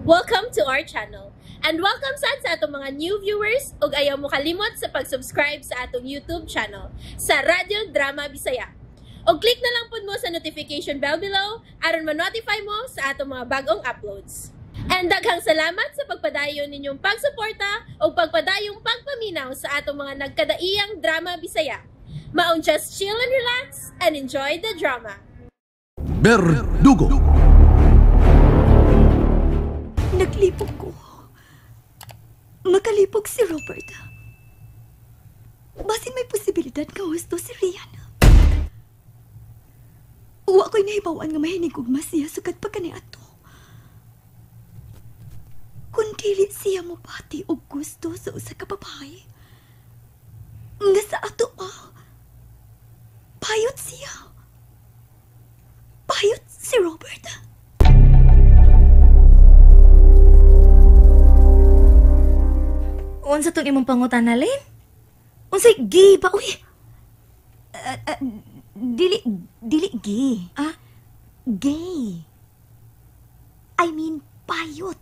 Welcome to our channel. And welcome sad sa atong mga new viewers ug ayaw mo kalimot sa pag-subscribe sa atong YouTube channel sa Radyo Drama Bisaya. Og click na lang pud mo sa notification bell below aron ma-notify mo sa atong mga bagong uploads. And daghang salamat sa pagpadayon ninyong pagsuporta ug pagpadayong pagpaminaw sa atong mga nagkadaiyang drama Bisaya. Maong just chill and relax and enjoy the drama. Berdugo. Naglipog ko. Makalipog si Robert. Basin may posibilidad nga husto si Rian. Wa ko'y nahibawan nga mahinig og masiya sukad pa kani ato. Kung dili siya mobati og gusto sa usa ka babae, nga sa ato pa, payot siya. Payot si Robert. Unsa tong imong pangutana, Lane? Unsay gay ba uy? Dili, dili gay. Ah? Gay. I mean, payot.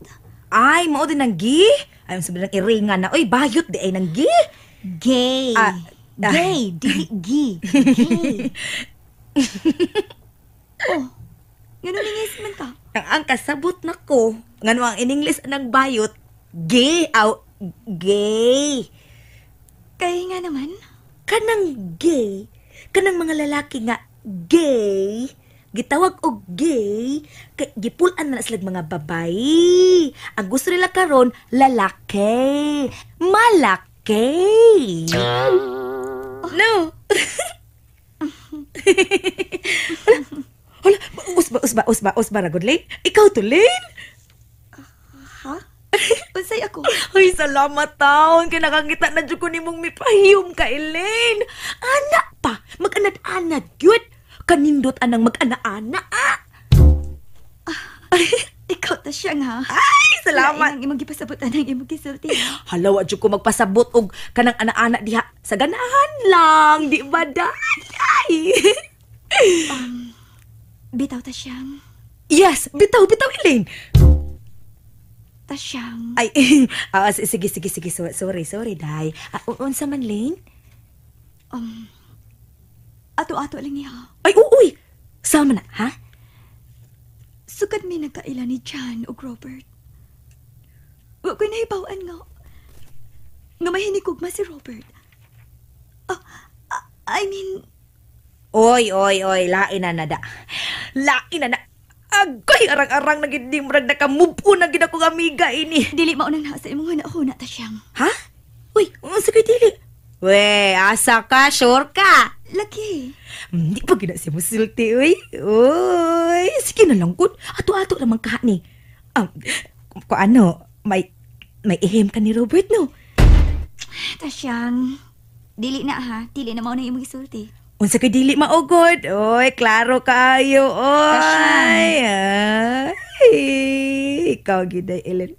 Ay, mao din ang gay? Ay, unsa ba lang iringan na? Uy, bayot di ay nang gay. Gay. Ah, ah. Gay, dili gay. Gay. Oh, ngano ningis man ka? Ang kasabot nako, ngano ang in English nang bayot, gay aw gay. Kay nga naman? Kanang gay, kanang mga lalaki nga gay, gitawag og gay, kay gipul-an na sila mga babae. Ang gusto nila karon lalaki. Malaki. Oh. No. Hala, usba, usba, usba, usba ra gud, Lane. Ikaw to, Lane. Ha? Unsay ako? Ay, salamat taon. Kay nakangita na jud ko nimong mipahiyom ka, Elaine. Ana pa, mag-anad-anad gyud. Kanindot anang mag-ana-ana. Ah. Ikaw ta siya nga. Ay, salamat. Lain ang imong gipasabot anang imong gisulti. Hala, wa jud ko magpasabot og kanang ana-ana diha. Sa ganahan lang, di ba day? Bitaw ta siyang. Yes, bitaw, bitaw, Elaine. Ta siyang. Ay, sige, sige, sige. Sorry, sorry, day. Unsa man, Lane? Ato-ato lang niya. Ay, uy! Sama na, ha? Sukad mi nagkaila ni John ug Robert. Wa ko'y nahibaw-an nga. Nga mahinikog ma si Robert. I mean... Oy, oy, oy, lain na nada. Lain na na. Agay, arang-arang na gid ni murag nakamove-on na gid akong amiga ini. Dili maunang na sa imong huna-huna ta siyang. Ha? Uy, unsa kay dili? We, asa ka? Sure ka? Lagi. Di pa gina siya musulti, uy. Uy, sige na lang, good. Ato-ato naman ka ni. Kung ano, may ihim ka ni Robert, no? Ta siyang, dili na ha. Dili na maunang imong isulti. Unsa kay dili maugod? Oy, klaro kaayo. Oy. Ay, ikaw gid ay Ellen.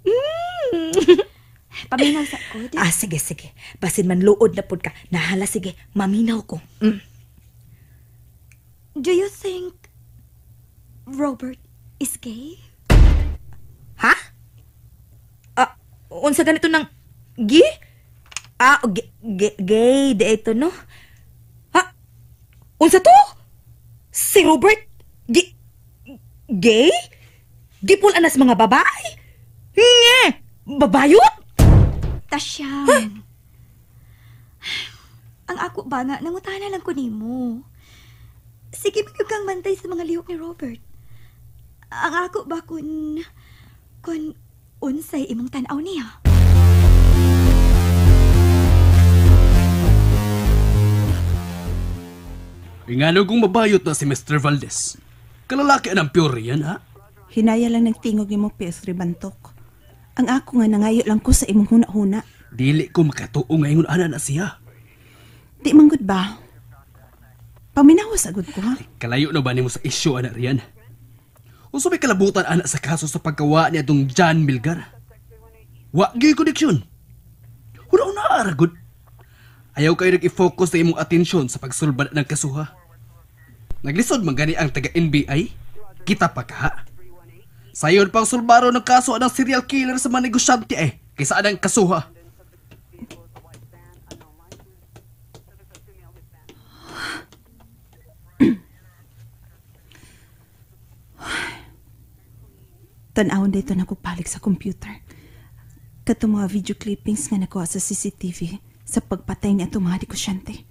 Paminaw sa ko. Ah, sige, sige. Basin man luod na pud ka. Nahala, sige. Maminaw ko. Mm. Do you think Robert is gay? Ha? Unsa ganito ng gay? Ah, gay di ito, no? Unsa to? Si Robert? Gay? Gipul anas mga babae? Nge! Babayot? Tasyang. Huh? Ang ako ba nga, nangutana lang ko nimo. Sige, magyug kang bantay sa mga lihok ni Robert. Ang ako ba kun unsay imong tan-aw niya? Ingano kung mabayot na si Mr. Valdez. Kalalaki ang pure yan, ha? Hinaya lang nagtingog ni mo, Pesri Bantok. Ang ako nga nangayo lang ko sa imong huna-huna. Dili ko makatuo ngayon ana na siya. Di man gud ba? Paminaw sa gud ko, ha? Ay, kalayo na ba nimo sa isyu, ana riyan? Unsa may kalabutan ana sa kaso sa pagkawa ni atong John Milgar? Wa gyud koneksyon. Huna-huna ra gud. Ayaw kayo nag-i-focus sa imong atensyon sa pagsulbad ng kasuha. Naglisod man gani ang taga-NBI? Kita pa ka? Sayon pang sulbaro ng kaso ng serial killer sa mga negosyante eh. Kaysa anang kasuha. Tan-awon dito na palig sa computer. Katong mga video clippings nga nakuha sa CCTV sa pagpatay ni atong mga negosyante.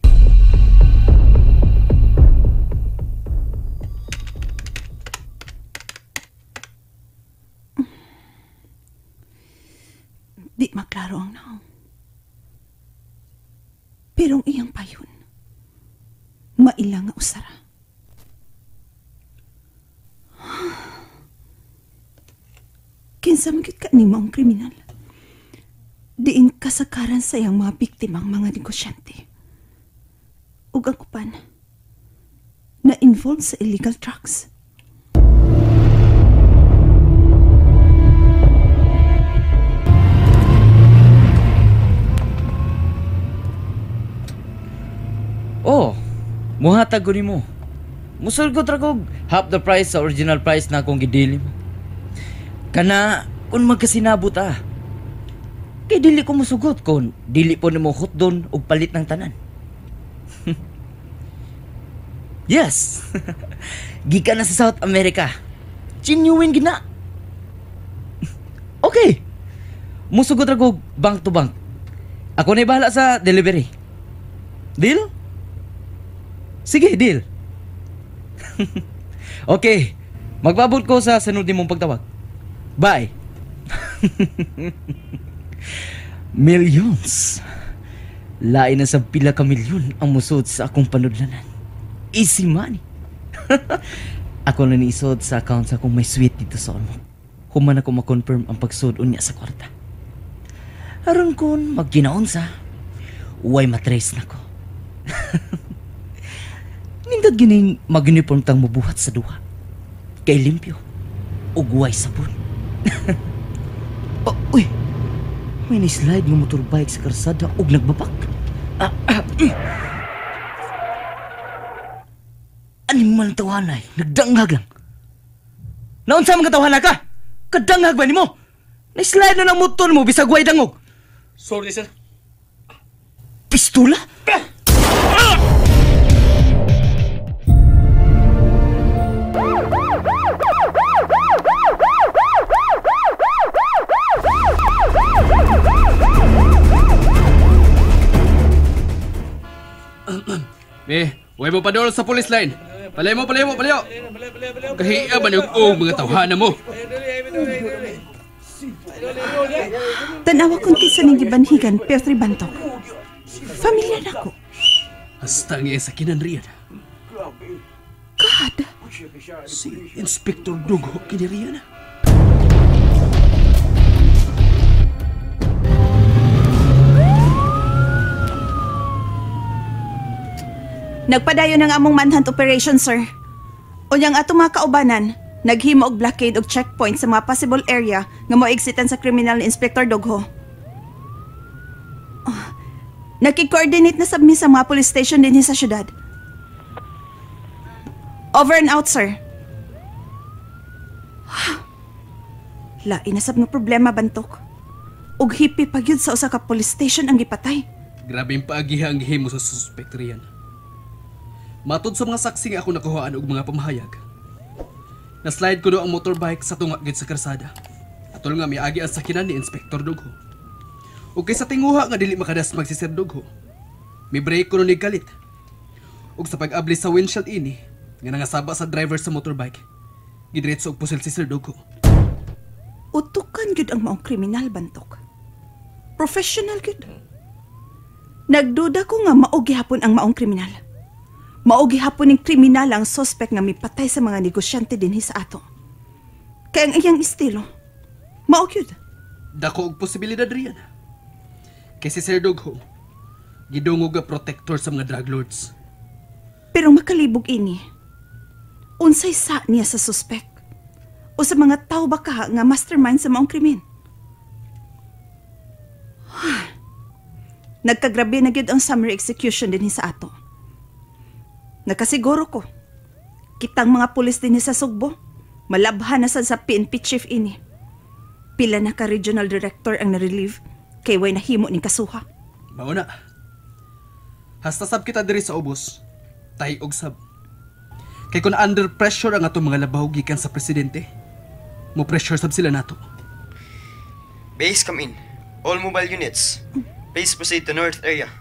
Di maklaro ang naong. Pero ang iyang payon, maila nga usara. Kinsa man gyud ka nimo ang kriminal. Diin kasakaran sa iyang mga biktimang mga negosyante. Ug ang uban na involved sa illegal drugs. Oh, muhatag ko nimo. Musulgot ra kog half the price sa original price na akong gidili mo. Kana kun magkasinabot ah. Kay dili ko musugot kun dili po nimo hotdon og palit ng tanan. Yes. Gikan na sa South America. Genuine gina. Okay. Musugot ra kog bank to bank. Ako na bahala sa delivery. Deal? Sige, deal. Okay. Magpabot ko sa sunod nimong pagtawag. Bye. Millions. Lain na sa pila ka milyon ang musod sa akong panudlanan. Easy money. Ako na niisod sa account sa akong may suite dito sa Olmo. Human ako makonfirm ang pagsud unya sa kwarta. Aron kun magginaon sa, uway matrace na ko. Nindot gining mag-uniform tang mubuhat sa duha. Kay limpyo, ug way sabon. Oh, uy! May ni-slide ng motorbike sa karsada ug nagbabak. Animal tawanay, nagdanghag lang. Naunsa man katawanan ka? Kadanghag ba nimo? Na-slide na ng motor mo bisag way dangog. Sorry, sir. Pistula? Eh, huwag mo padol sa police line. Palayo mo, palayo mo, palayo. Kahiya ba niyong og mga tawhana mo? Tanawa kung kinsa ning gibanhigan, Piotr Bantok. Familiar nako. Hasta ang iyang sakinan riyan. God! Si Inspector Dugo kini riyan. Nagpadayon ang among manhunt operation, sir. Unyang atong mga kaubanan, naghimo og blockade og checkpoint sa mga possible area nga moexitan sa criminal ni Inspector Dogho. Oh, nakikoordinate na sab mi sa mga police station dinhi sa syudad. Over and out, sir. Lain na sab nga problema, Bantok. Ug hippie pa gyud sa usa ka police station ang gipatay. Grabe ang paagiha ang gihimo sa suspect riyan. Matod sa mga saksi nga ako nakuhaan og mga pamahayag. Na-slide ko do ang motorbike sa tunga gid sa karsada. Atol nga miagi ang sakinan ni Inspector Dugho. Ug kay sa tinguha nga dili makadasmag si Sir Dugho, mi break ko ni galit. Ug sa pag-abli sa windshield ini nga nangasaba sa driver sa motorbike, gidiretso og pusil si Sir Dugho. Utukan gyud ang maong kriminal, Bantok. Professional gyud. Nagduda ko nga mao gihapon ang maong kriminal. Mao gihapon ning kriminal ang suspect nga mipatay sa mga negosyante dinhi sa ato. Kay ang iyang estilo, mao gyud. Dako og posibilidad riyan. Kay si Sir Dugho, gidungog nga protector sa mga drug lords. Pero makalibog ini, unsay sa niya sa suspect? O sa mga tao ba ka nga mastermind sa maong krimen? Nagkagrabe na gyud ang summary execution dinhi sa ato. Nakasiguro ko, kitang mga pulis dinhi sa Sugbo, Malabhan na sad sa PNP chief ini. Pila na ka regional director ang na-relieve kay way nahimo ning kasuha. Mao na. Hasta sab kita diri sa ubos, tay-og sab. Kay kun under pressure ang atong mga labaw gikan sa presidente, mo pressure sab sila nato. Base, come in. All mobile units, please proceed to north area.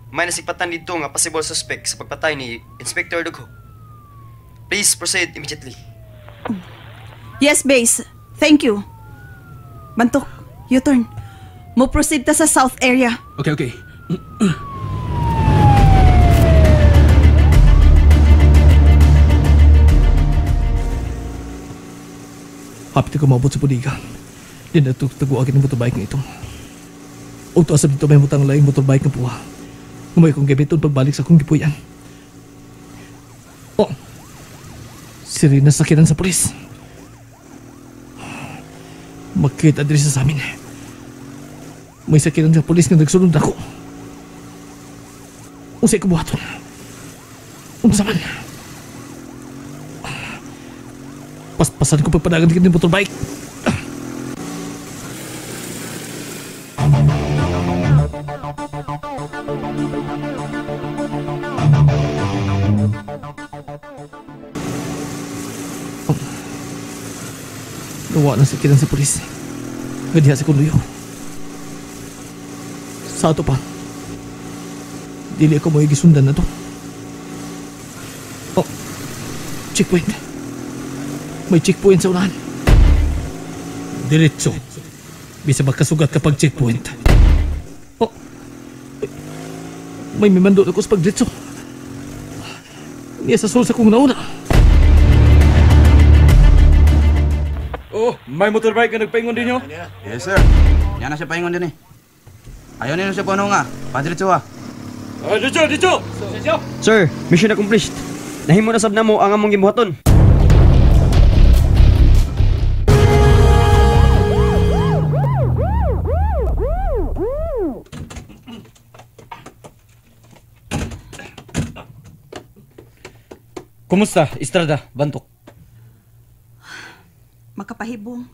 May nasikpatan dito nga possible suspect sa pagpatay ni Inspector Dugho. Please proceed immediately. Yes, base. Thank you. Bantok, U-turn. Mo proceed ta sa south area. Okay, okay. Hapit ko maabot sa bodega. Di na tagwaagin ng motorbike nga ito. Ug tuasab dito may mutang laing motorbike nga puha. Umay kong gamiton pagbalik sa akong gipuy-an. Oh! Sirena sakinan sa pulis. Makita diri sa amin. May sakinan sa pulis nga nagsunod ako. Unsay ko buhaton? Unsa man? Paspasan ko pagpadagan ng motorbike. Nawa na sa kilang sa pulis. Gadiha sa kunduyo. Sa ato pa. Dili ako mo gisundan na to. Oh, checkpoint. May checkpoint sa unahan. Diretso. Bisa makasugat kapag checkpoint. Oh, may mimando ako sa pagdiretso. Niya sa sul sa kong nauna. Oh, may motorbike ka nagpaingon din nyo? Yes, sir. Yan na siya paingon din eh. Ayaw niyo siya puno nga. Padiretso ah. Diretso, diretso! Sir, mission accomplished. Nahimo na sab namo ang among gibuhaton. Kumusta, Estrada, Bantok? Makapahibong.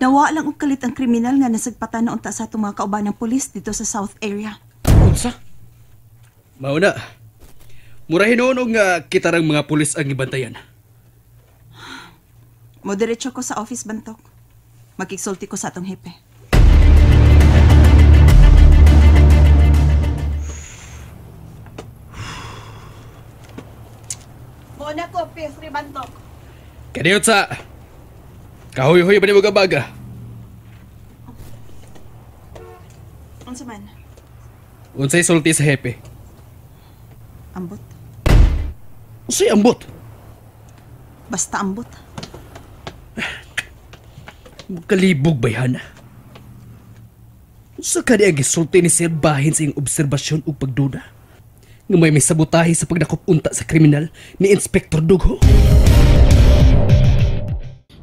Nawa lang og kalit ang kriminal nga nasagpatan na unta sa atong mga kauban ng pulis dito sa South Area. Unsa? Mao na. Mura hinuon og nga kita rang mga pulis ang gibantayan. Mo diretso ko sa office, Bantok. Magkiksulti ko sa atong hepe. Mo na ko, P3 Bantok. Kaniyot sa kahoy-hoy ba ni mo gabaga? Unsa man? Unsay sulti sa hepe? Ambot. Unsay ambot? Basta ambot. Magkalibog bayhan. Unsa ka di ang gisulti ni Sir bahin sa iyong obserbasyon ug pagduda? Nga may sabotahe sa pagdakop unta sa kriminal ni Inspector Dugho.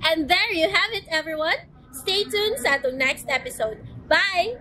And there you have it, everyone. Stay tuned sa atong next episode. Bye!